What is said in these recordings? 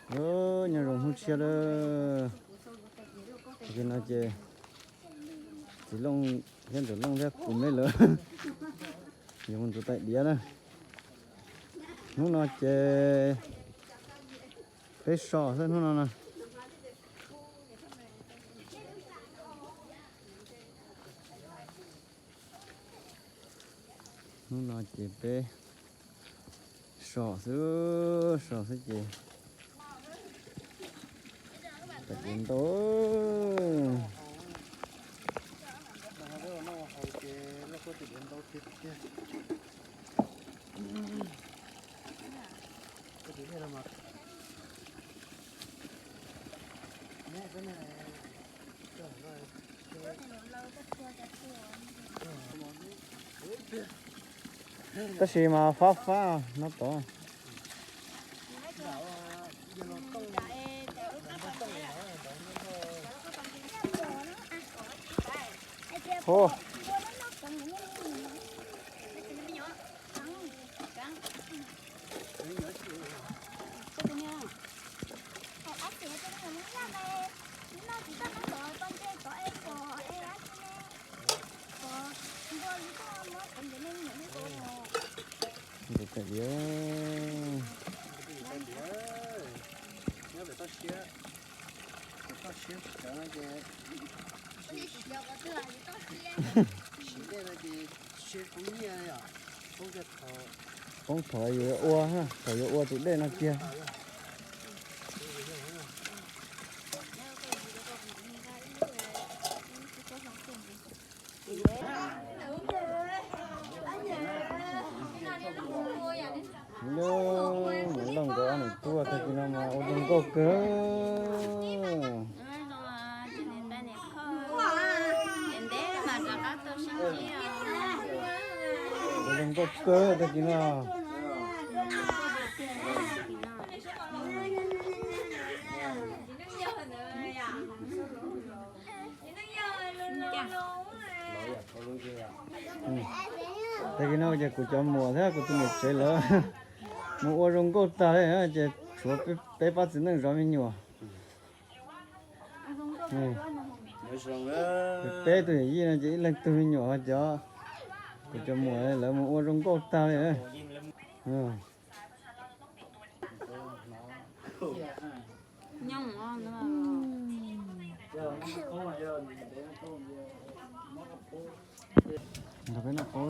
Nyob zoo hnub tshiab lawm. Tam sim no ces txiv Looj thiab ntxawm Looj thiab kuv me lawv yuav mus ntxuav tais diav na. Hnub no ces peb so xwb hnub no na. Hnub no ces peb so xwb, so xwb ces tais diav ntau. Tab sis mas fab fab no tod. Hu. Ntxuav tais diav. Nyob pem toj siab, pem toj siab tsis cawv no ces siv dej no ces siab kub nyiaj yom, poob kiag thaum, poob thaum yuav ua, thaum yuav ua tus dej no kiag. Nyob, nyob Looj nkawd ob niam tub tag kis no mas ua zoo nkauj kawg. Ua zoo nkauj kawg tag kis no. Tag kis no ces kuv cov muam thiab kuv tus niam tsev lawv mus ua zoo nkauj tag li ces tshuav peb pab txiv neej zov me nyuam. Peb tug yawm yij no ces ib leeg tug me nyuam, cov, kuv cov muam lawv mus ua zoo nkauj tag li. Nrog peb noj qaub.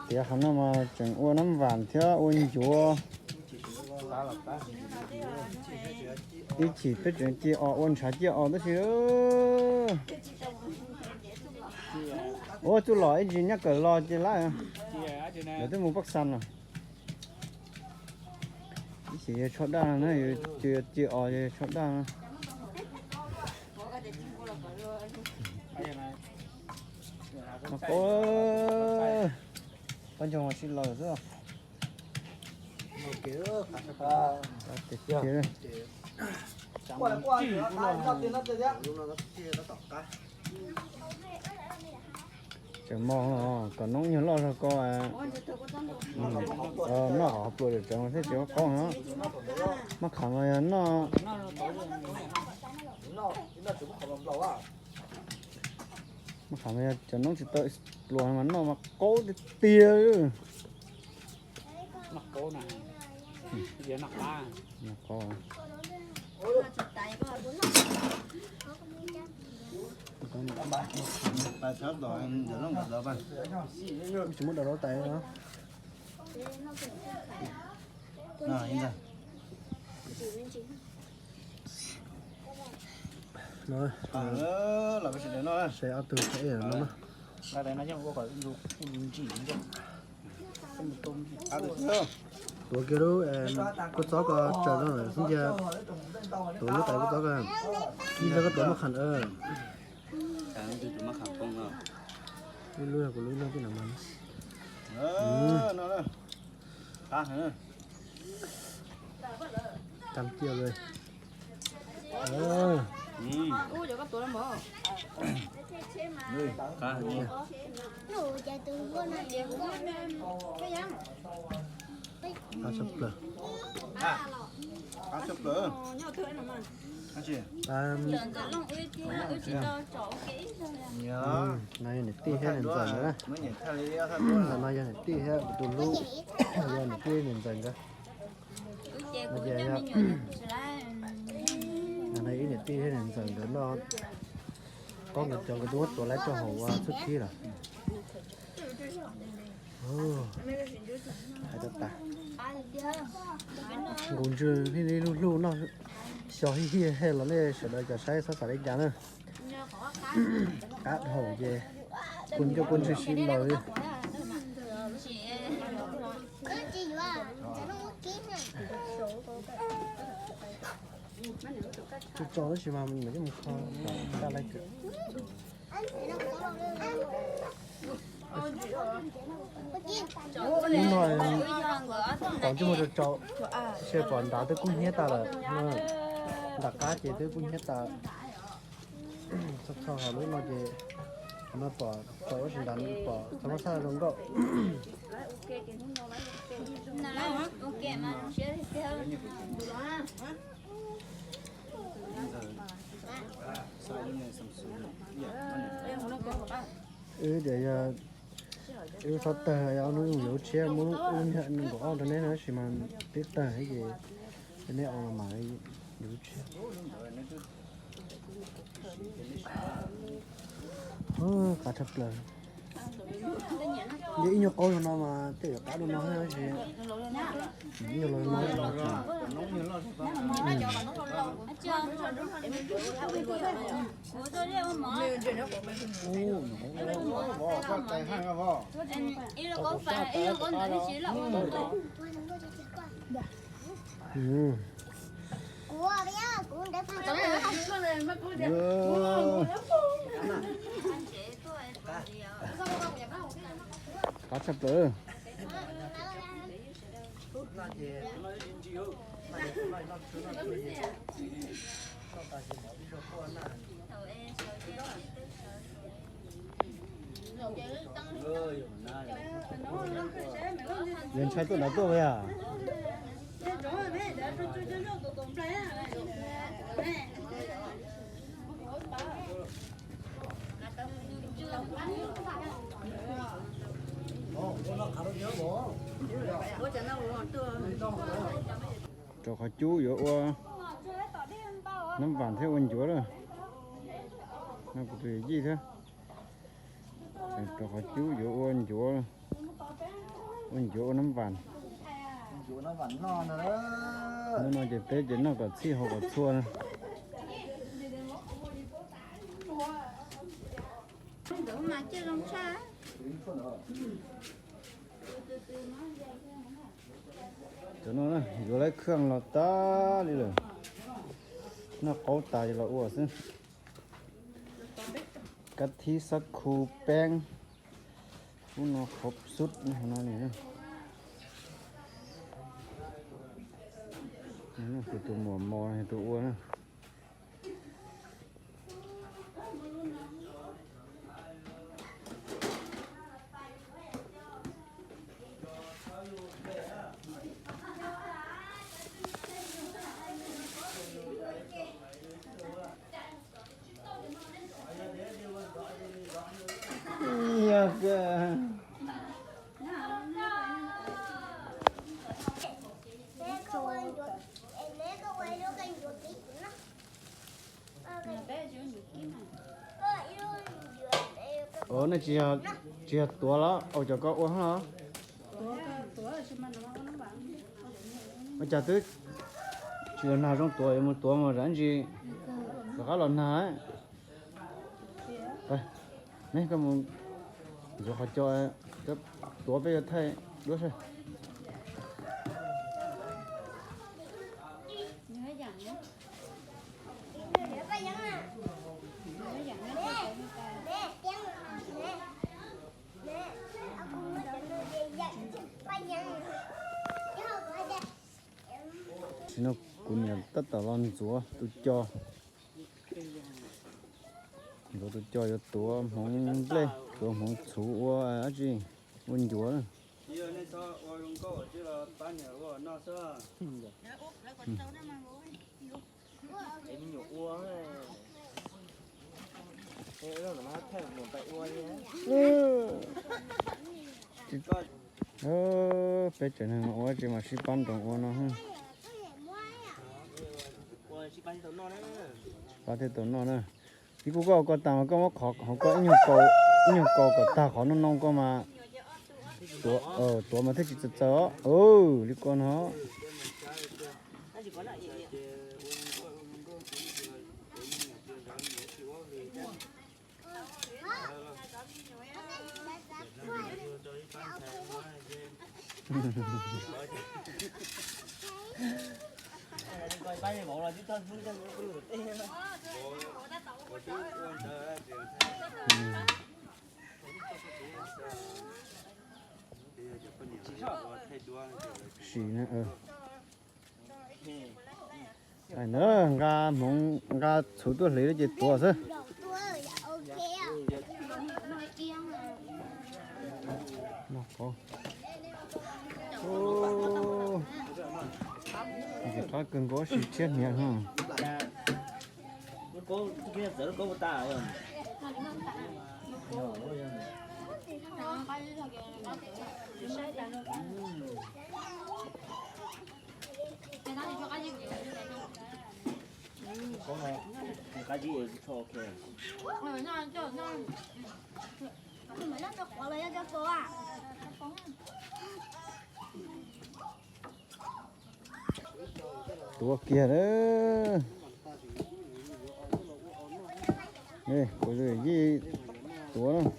Tiav qhov no mas tseem ua nab vam thiab ua ncuav. Ib chim peb tseem cia os ua ntshav ciaj os tab sis ua txuj lom ib ntsis nyob kawm los ces lawv, lawv twb mus paj xas lawm. Ib chim yog tsho daj no na, yus cia os yog tsho daj no. Noj qaub, pab ntsoog mas sib laws xwb. Tseem mos, kom noob nyuag loj zog ko. Noj qhov pluas tseem tseem thiaj tsis qaub no. Maj qham mas yog noj, maj qham mas yog cov noob tsis tau pluas mas noj mas qaub tiag tiag. Noj qaub. Tsis muab daus rau tais no. Sawv ob tug no. Tuav kiag lub kua txob ko tsaws no xwb ntag. Tuav lub tais kua txob ko, ib lub koj tuav maj qham. Lub lub kuv lub lub pij nam mas. Tam cia li. Qab tshaj plaws. Qab tshaj plaws. No yog niam tij thiab niam ntxawm nkawd na. No yog niam tij thiab kuv tus hlub, yog niam tij niam ntxawm nkawd. No ces yog, no ib niam tij thiab niam ntxawm nkawd noj, qaub nkawd cov nkawd twb muab tuav lawm rau hauv ua txuj khib lawm. Hais tau tas. Nqus ntswg ib lub hlub noj xyov hij hij los nej sawv daws cov saib txhob xav li cas na. Qab dhau ces kuj ncauj kuj ntswg sib laws li. Tso tso tab sis mas nws yeej mus kho taj laij kawg. Hnub no pom ntsej muag tsaus tsaus, ces pom nrad twb kub hnyiab tas lawm. Nram qab ces twb kub hnyiab tas. Txog txog hauv lub no ces, no pom tsaus tab sis nrad pom txog lub sab zoo nkauj. Wb tias yog wb txhob tawg, hnub yuav lub tshiab muab lub nkaum ob rau neb no tab sis mas twb tawg ces neb ua los mas yuav lub tshiab. Qab tshaj plaws. Yog ib nyuag qaub no mas tej yuav qab dua no tab sis ib nyuag los no. Qab tshaj plaws. Yog ntshai tuaj nrad tuaj yog. Rau qhov cub yuav ua nab vam thiab ua ncuav lawm. No kuv tus yawm yij thiab. Rau qhov cub yuav ua ncuav, ua ncuav ua nab vam. Hnub no ces peb ces noj kom txhij haus kom txhua na. Cov no yuav lawv khaj los tag li lawm. Noj qaub tas los ua xwb. Kab thib xab khu peeb, ub no qhov xub no li. Kuv tus muam mos tus ua na. Ua nej tsis yog tuav los ua cov ko ua hlob los? Ua cas twb tsis los nag zoo tuav yuav mus tuav mas zam ntsis rov qab los nag. Neb koj mus ntxuav qhov co, tuav peb yuav thaij duab seb. Sim no kuv niam tab tom los ntxuav tus co. Nkawd tus coj yuav tuav hmoov nplej, tuav hmoov txhuv ua dab tsi, ua ncuav. Peb tsev neeg ua tsis mas sib pab nroos ua no. Pab thiaj tau noj na. Ib kuj koj ua ko tas mas koj muab qhov hauv koj ib nyuag kaus kom tag qhov no no koj mas tuav mas thiaj tsis txaws txaws os. Li ko no. Sim na. Nqa hmoov nqa txhuv tuaj hliv ces tuav xwb. Qab kawg nkaus, siv tshiab hniav no. Tuav kiag lawm. Kuv yij tuav na.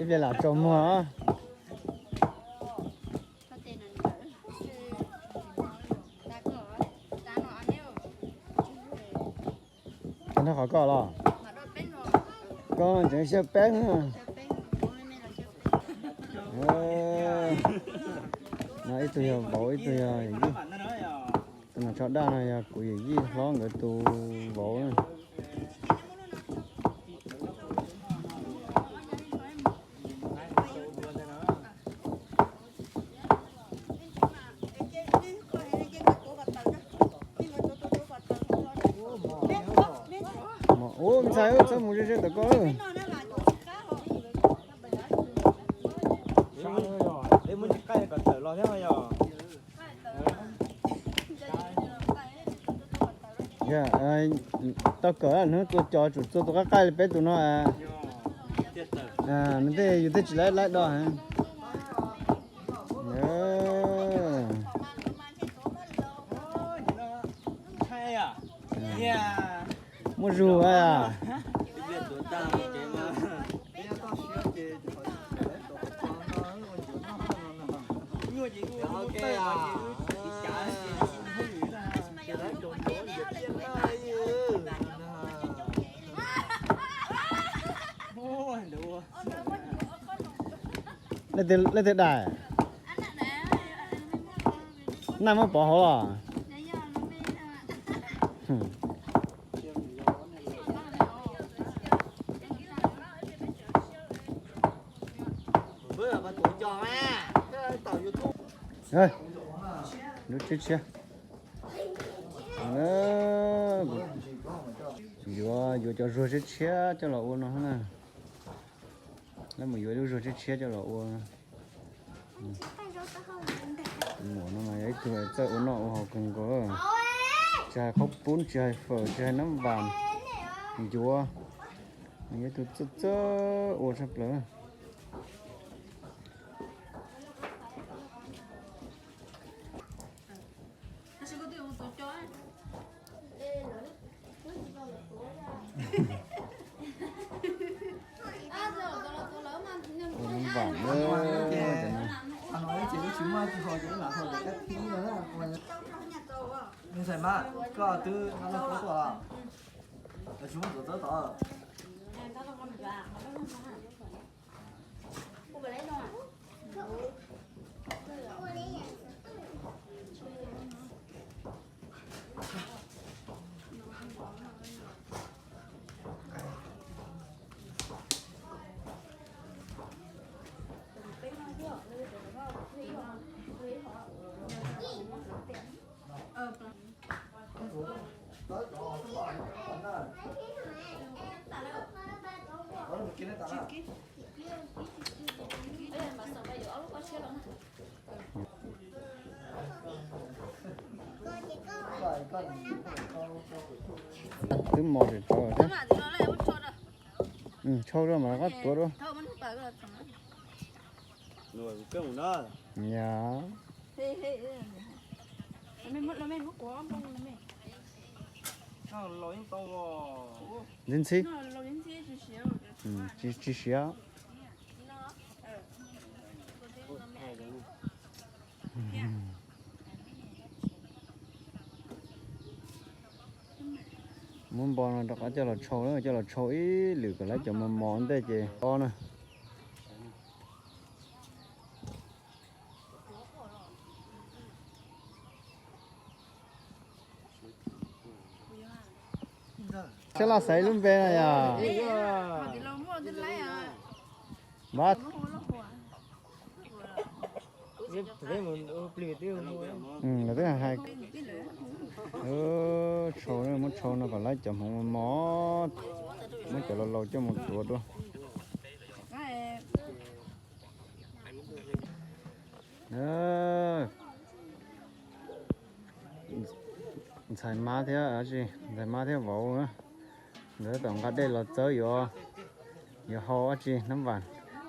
Ib pliag lam tsaus muag. Koj nrog qhov koj los? Koj tseem xyaw peeb. No ib tug yog vauv, ib tug yog yij. Tus no tso daj no yog kuv yawm yij hlob nkawd tus vauv na. Ub, me ntxhais, txhob mus ze ze tom ko. Tau kawm, hnub tua cos tsum txua tus qab qaij li peb tus no. Nws tej yus tej tsis laib laib do. Muaj zug a. Leej twg dais? Naj muab pov hauv los? Lub tshiab tshiab. Yuav, yuav cov zuag tshiab tshiab coj los ua no na. Lawv mus yuav lub zuag tshiab tshiab coj los ua. Muam no mas yog ib tug txawj ua noj ua haus kawg nkaus. Tsis hais qhaub poob, tsis hais fawm, tsis hais nab vas, ncuav, nws yog ib tug txawj txawj ua tshaj plaws. Ua npam na, cov no. Ntxhais Mab, koj twb noj noj kub tuaj los? Lawv tsis muab tuav txawb tod. Twb mos tsis tau thiab. Tshau rau mas rov qab tuav rau. Yog. Ntxhi ntxhi. Tsis siav. Muab npo no rov qab coj los tshau, coj los tshau ib lwm kom lawv cov mos mos ntej ces o na. Saib los xaiv lub npe no yog. Mas lawv twb hais, tshau, muab tshau no kom lawv cov hmoov mos mos, muab cov laus laus coj mus tuav dua. Ntxhais Mab thiab, ntxhais Mab thiab vauv na, nkawd tau nqa dej los txawb yuav, yuav hau dab tsi nab vam.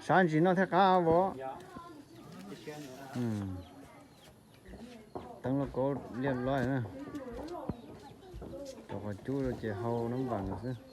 Sab ntsis noj thiaj qab vauv. Teeb lauj kaub liaj loib na, rau qhov cub rau ces hau nab vam xwb.